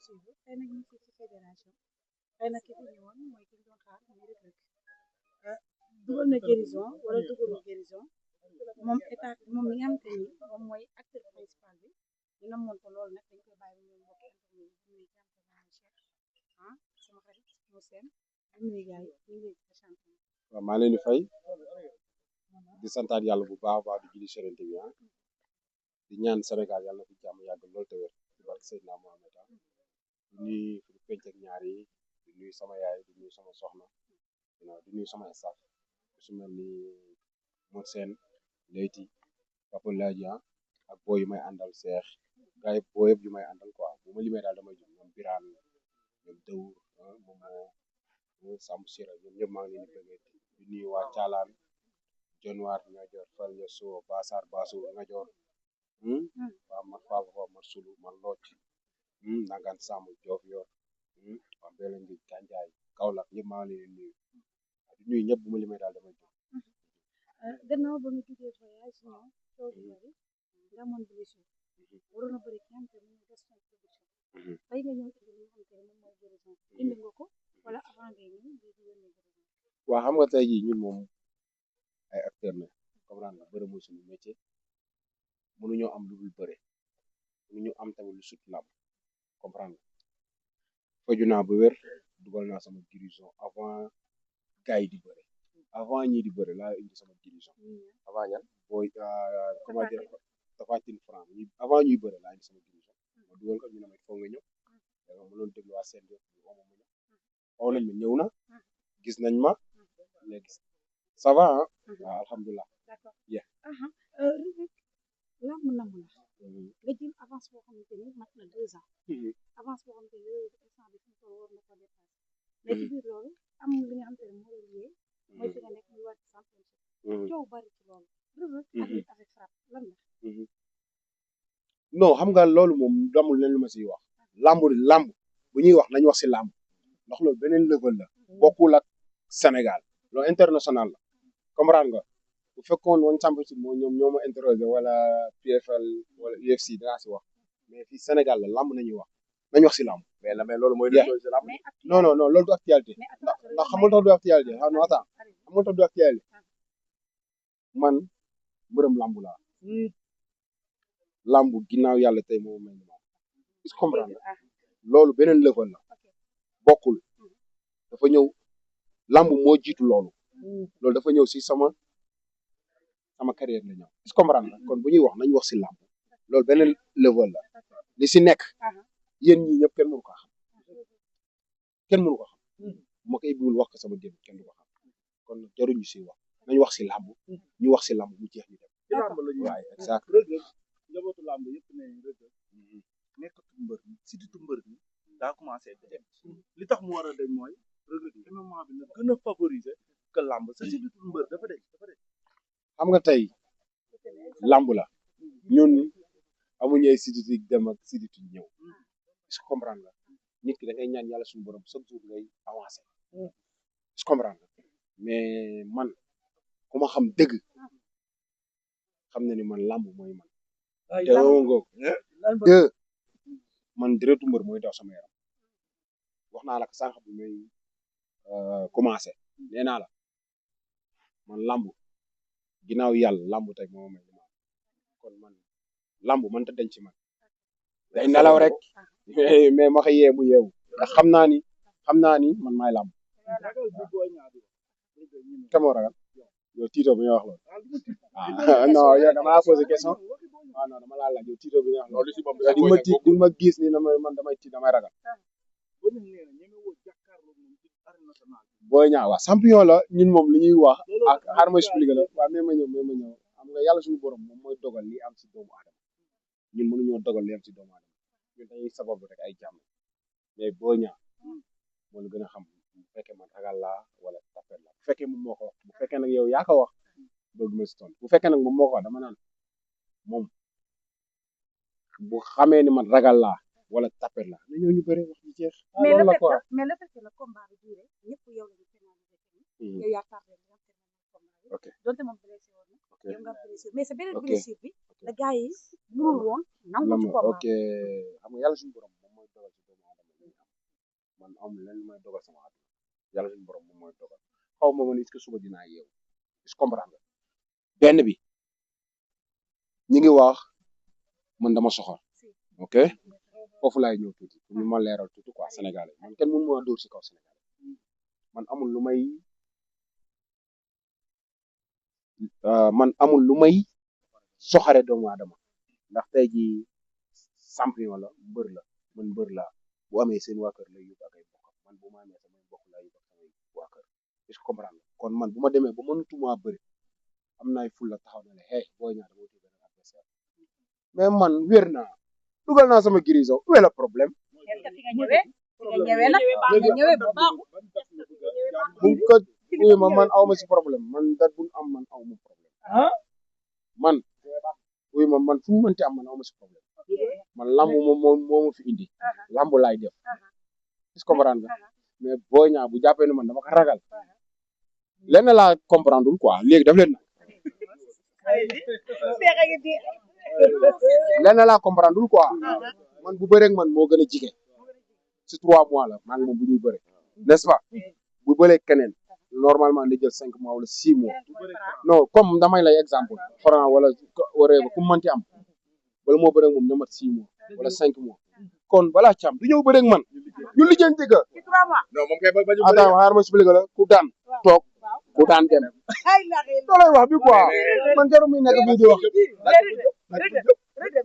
suivre tey nag ñu ngi fii ci fédération tey nag ki fi ñëwoon mooy ki ñu doon xaar muy Reug Reug dugal na guérison wala dugalul guérison moom état moom mi nga xamante ni moom mooy acteur principal bi ñu namoon ko loolu nag dañ koy bàyyi mu mbokki internet yi muy Cheikh sama xarit mu seen ñu nuyu gars yi ñu ngi ci champion. waaw maa leen di fay di santaat yàlla bu baax a baax di julli Yonent bi di ñaan Sénégal yàlla na fi jàmm yàgg lool te wér ci barke Seydina Mohamed di nuyu fi penc ak ñaar yi di nuyu sama yaay di nuyu sama soxna di nuyu sama staff su mel ni Mor Sène Leyti Papa Laaji ak boo yu may àndal Seex gars yi boo yëpp yu may àndal quoi bu ma limee daal damay jëm ñoom Birane ñoom Dawur moom Samb Sira ñoom ñëpp maa ngi leen di bëggee di nuyu waa Caalaan Jonwaar Ngajoor Fal ya Sow Basar Basu Ngajoor waa mar Fafa Fa mar Sulu mar Looc Nangaan Samb Joof yor waa Mbele Ngi Ganjaay Kaolack ñëpp maa ngi leen di nuyu ñëpp bu ma limee daal damay jëm. gannaaw ba nga jógee voyage ñëw coow bi bari nga amoon blessure waroon a bëri ki nga xamante ne mooy Gaston Production tey nga ñëw indi li nga xamante ne moom mooy guérison indi nga ko wala avant ngay ñëw nga di yónnee guérison. waaw xam nga tey jii ñun moom ay acteur la comprendre nga bëre mooy suñu métier mënuñoo am lu dul bëre mënuñu am tamit lu sut làmb comprendre nga faju naa bu wér dugal naa sama guérison avant gars yi di bëre avant ñii di bëre laa indi sama guérison avant ñan booy comment dire Tapha Tine Franc avant ñuy bëre laa indi sama guérison ma dugal ko ñu ne ma foog nga ñëw da nga mënoon déglu waa seen yëpp ñu oma mu ñëw oo nañ ma ñëw na gis nañ ma léegi ça va ah waaw alhamdulilah d'accord yeah Reug Reug lamb namm la nga jël avance boo xamante ni mat na 2 ans avance boo xamante ni yooyu instant bi suñu ko war na ko dépassé mais ci biir loolu am li nga xamante ne moo la lié mooy fi nga nekk muy wàcc championship coow bari ci loolu Reug Reug avec frappe lan la non xam nga loolu moom damul leen lu ma siy wax lamb bu ñuy wax nañ wax si lamb ndax loolu beneen level la bokkul ak Sénégal loolu international la comprendre nga bu fekkoon woon championship moo ñoo ma interrogé wala PFL wala UFC danaa si wax mais fii Sénégal la lamb nañuy wax nañ wax si lamb mais loolu mooy si lamb non loolu du actualité ndax xamul tax du actualité xam nga attends xamul tax du actualité man mbërëm lamb laa lamb ginnaaw yàlla tey moo may ma is comprendre loolu beneen level la bokkul dafa ñëw lamb moo jiitu loolu dafa ñëw si sama carrière la ñëw is comprendre kon bu ñuy wax nañ wax si lamb loolu beneen level la li si nekk yéen ñii ñëpp kenn mënu ko xam ma koy bugul wax ko sama démb kenn du ko xam kon nag jaruñu si wax nañ wax si lamb ñu wax si lamb mu jeex ñu dem waaye exact njabootu làmb yëpp ne Reug Reug nekkatu mbër mi surtout mbër mi daa commencé di dem li tax mu war a dem mooy Reug Reug MMA bi na gën a favoriser que làmb sa surtout mbër dafa de xam nga tey làmb la ñun amuñu ay siditi dem ak siditi ñëw est-ce que comprendre nga nit ki da ngay ñaan yàlla suñu borom chaque jour ngay avancer est-ce que comprendre nga mais man ku ma xam dëgg xam na ni man làmb mooy man te ngoog deux man deretu mbër mooy daw sama yaram wax naa la ko sànq bi may commencé nee naa la man lamb ginnaaw yàlla lamb tey moo may li ma kon man lamb man ta denc ci man day nelaw rek mais ma koy yee mu yeewu ndax xam naa ni man maay lamb kamoo ragal yow tiito bi nga wax loolu non yow dama laa posé question non dama laa laaj yow tiito bi nga wax loolu di ma gis ni man damay tiit damay ragal Boy Niang waaw champion la ñun moom li ñuy wax ak xaar ma expliqué la waaw mais ma ñëw xam nga yàlla suñu borom moom mooy dogal li am si doomu aadama ñun mënuñoo dogal li am si doomu aadama ñun dañuy sababu rek ay jàmm mais Boy Niang moo la gën a xam bu fekkee man ragal laa wala tapet la bu fekkee moom moo ko wax bu fekkee nag yow yaa ko wax loolu du ma si tontu bu fekkee nag moom moo ko wax dama naan moom bu xamee ni man ragal laa wala tapet la na ñëw ñu bëri wax ji jeex. loolu la quoi mais le fait que le combat bi duré ñëpp yow la ñu pénalisé yow yaa tardé nga combat bi ok donte moom blessé woon na yow nga blessure mais sa beneen blessure bi la gars yi mënul woon nangu ci combat ok xam nga yàlla suñu borom moom mooy dogal ci doomu aadama amul lenn lu may dogal sama àdduna yàlla suñu borom moom mooy dogal xaw ma man est-ce que suba dinaa yeewu est-ce que comprendre nga benn bi ñi ngi wax man dama soxor ok foofu laay ñëw tuuti pour ñu ma leeral tuuti quoi sénégalais man kenn mënu ma dóor si kaw sénégalais man amul lu may soxare doomu aadama ndax tey ji champion la mbër la man mbër laa bu amee seen waa kër lay yóbbu ak ay bokkam man bu ma amee samay bokk laa yóbbu ak samay waa kër est-ce que comprendre kon man bu ma demee ba mënutuma bëri am naay fulla taxaw na ne hey booy ñaar dama tudd benn adversaire mais man wér naa dugal naa sama guérison où est le problème bu ko uy ma man awma si problème man dat buñ am man awma problème man uy ma man fu mu mënti am man awma si problème man lamb moom moo ma fi indi lamb laay def est-ce que comprendre nga mais booy ñaar bu jàppee ne man dama ko ragal lenn laa comprendre quoi léegi daf leen lenn laa comprendre quoi man bu bëreeg man moo gën a jige si 3 mois la maa ngi moom bu ñuy bëre n'est-ce pas bu bëree keneen normalement na jël 5 mois wala 6 mois non comme damay lay exemple Franc wala ku mu mënti am bala moo bëreeg moom na mat 6 mois wala 5 mois kon balaa càmm du ñëw bëreeg man ñu lijjanti ka non moom kay bañ a attends xaar ma expliqué la ku daan toog ku daan dem loolay wax bi quoi man jarul muy nekk fii di wax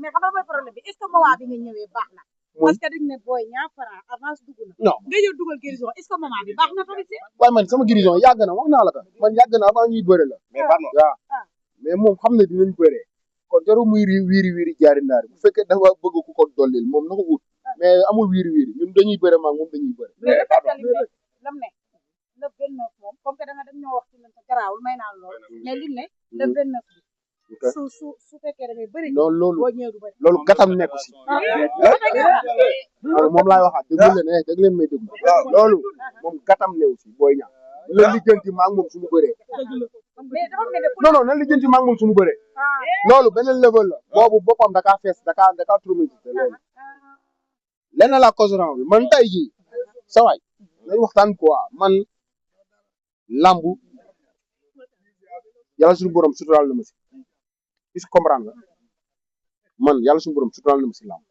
mais xam nga mooy problème bi est-ce que moment bi nga ñëwee baax na parce que dañ ne Boy Niang Franc avance dugg na non nga ñëw dugal guérison est-ce que moment bi baax na tamit si waaye man sama guérison yàgg na wax naa la ko man yàgg na avant ñuy bëre la mais pardon waaw mais moom xam ne dinañ bëree kon jarul muy wiiri jaari ndaari bu fekkee dafa bëgg ku ko dollil moom na ko ut mais amul wiiri ñun dañuy bëre maag moom dañuy bëre lam ne le 29 moom comme que da nga dem ñoo wax ci lan sa garaawul may naa lool mais lim ne le 29 su fekkee da ngay bëri loolu boo ñëwee du bëri loolu gatam nekku si moom laay waxaat déglu leen dégg leen may déglu loolu moom gatam new si Boy Niang la lijjanti maag moom suñu bëree mais dafa mel ne non na lijjanti maag moom suñu bëree loolu beneen level la boobu boppam dakaa fees dakaa traumatisé loolu lenn la causeran bi man tey jii sa waay nañ waxtaan quoi man lambu yàlla suñu borom suturaal na ma si est-ce que comprendre nga man yàlla suñu borom suturaal na ma si lamb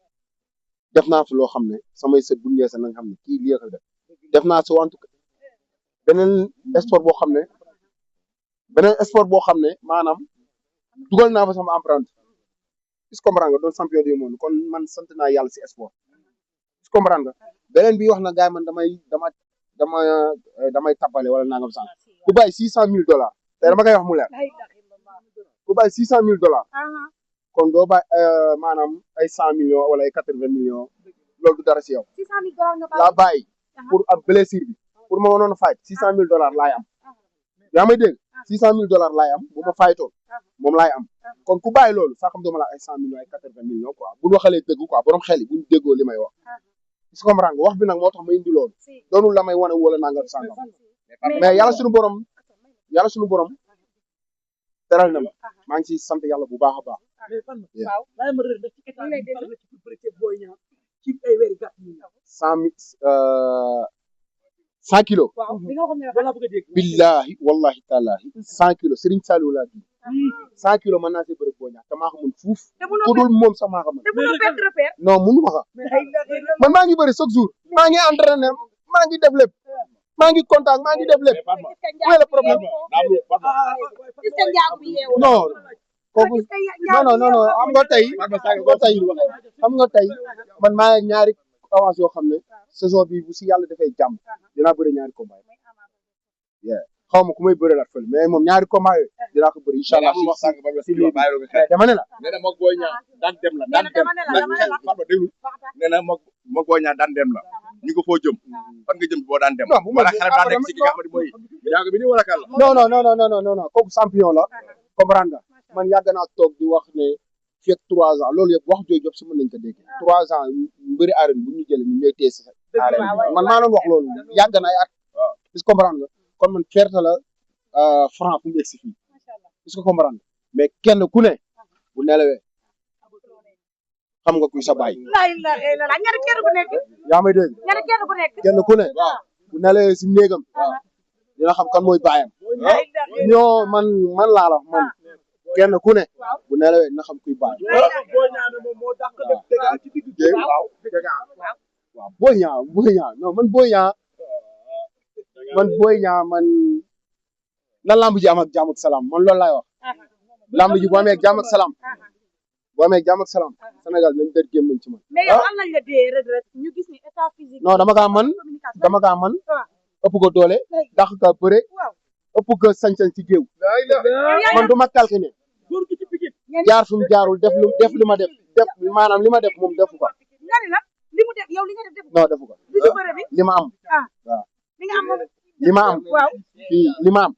def naa fi loo xam ne samay sët bu ñëwee sax na nga xam ne kii lii ko def naa si en tout cas beneen sport boo xam ne maanaam dugal naa fa sama empreinte est-ce que comprendre nga doon champion du monde kon man sant naa yàlla si sport est-ce que comprendre nga beneen bi wax na gars yi man damay tappale wala nangam sant ku bàyyi $600,000 te dama koy wax mu leer ku bàyyi $600,000 kon doo bàyyi maanaam ay 100 millions wala ay 80 millions loolu du dara si yow laa bàyyi pour ab blessure bi pour ma mënoon a fayt $600,000 laay am yaa may dégg $600,000 laay am bu ma faytoon moom laay am kon ku bàyyi loolu sax xam dama la ay 100 millions ay 80 millions quoi bu ñu waxalee dëgg quoi borom xel yi bu ñu déggoo li may wax est-ce que comprendre nga wax bi nag moo tax ma indi loolu doonul la may wane wala nangam sangam mais yàlla suñu borom teral na ma maa ngi ciy sant yàlla bu baax a baax. waaw bàyyi ma rëdd ci état bi pare na ci pour bëre Boy Niang ci ay wéri gàtt yi 100 kilos. waaw bi nga xam ne wala bëgg a dégg billahi wallahi taalahi 100 kilos Serigne Saliou laa di 100 kilos mën naa see bëre Boy Niang te maa ko mën fuuf ku dul moom sax maa ko mën te mënoo perte repère non mënu ma ko man maa ngi bëri chaque jour maa ngi entraîné maa ngi def lépp maa ngi contact maa ngi def lépp où est le problème est-ce que njaago bi yeewu non kooku non xam nga tey xam nga tey man maa ngi ñaari avance yoo xam ne saison bi bu si yàlla defee jàmm dinaa bëri ñaari combat yi xaw ma ku may bëri laat fële mais moom ñaari combat yooyu dinaa ko bëri incha allah si lii dama ne la nee na moog Boy Niang daan dem la nee na moog Boy Niang daan dem la ñu ko foo jëm fan nga jëm boo daan dem wala xale daan nekk si ki nga xam ne mooy yàgg bi ni wala kan la non kooku champion la comprendre nga man yàgg naa toog di wax ne fii ak 3 ans loolu yëpp wax jooju yëpp si mën nañ ko dégg 3 ans mbëri arène bu ñu jëlee ñu ñooy téye si arène man maa doon wax loolu yàgg na ay at est-ce que comprendre nga kon man fierté la Franc fu mu egg si fii est-ce que comprendre mais kenn ku ne bu nelawee xam nga kuy sa baay. laa ilaaha illallaah nga ne kenn ku nekk. yaa may dégg. nga ne kenn ku nekk. kenn ku ne. bu nelee si néegam. dina xam kan mooy baayam. ñoo man laa la man kenn ku ne. bu nelawee dina xam kuy baay. waaw Boy Niang non man Boy Niang man na lamb ji am ak jàmm ak salaam man loolu laay wax. lamb ji bu amee ak jàmm ak salaam. bu amee ak jàmm ak salaam. Sénégal nañ dër gémmañ ci man. mais yow am nañ la dee Reug Reug ñu gis ni état physique. non dama kaa man ëpp ko doole dàq ka bëre ëpp ko sañ-sañ ci géew man du ma calculer jaar fu mu jaarul def li ma def maanaam li ma def moom defu ko. nga ni nag li mu def yow li nga def non defu ko du ci bëre bi li ma am li nga am moom li ma am waaw fii li ma am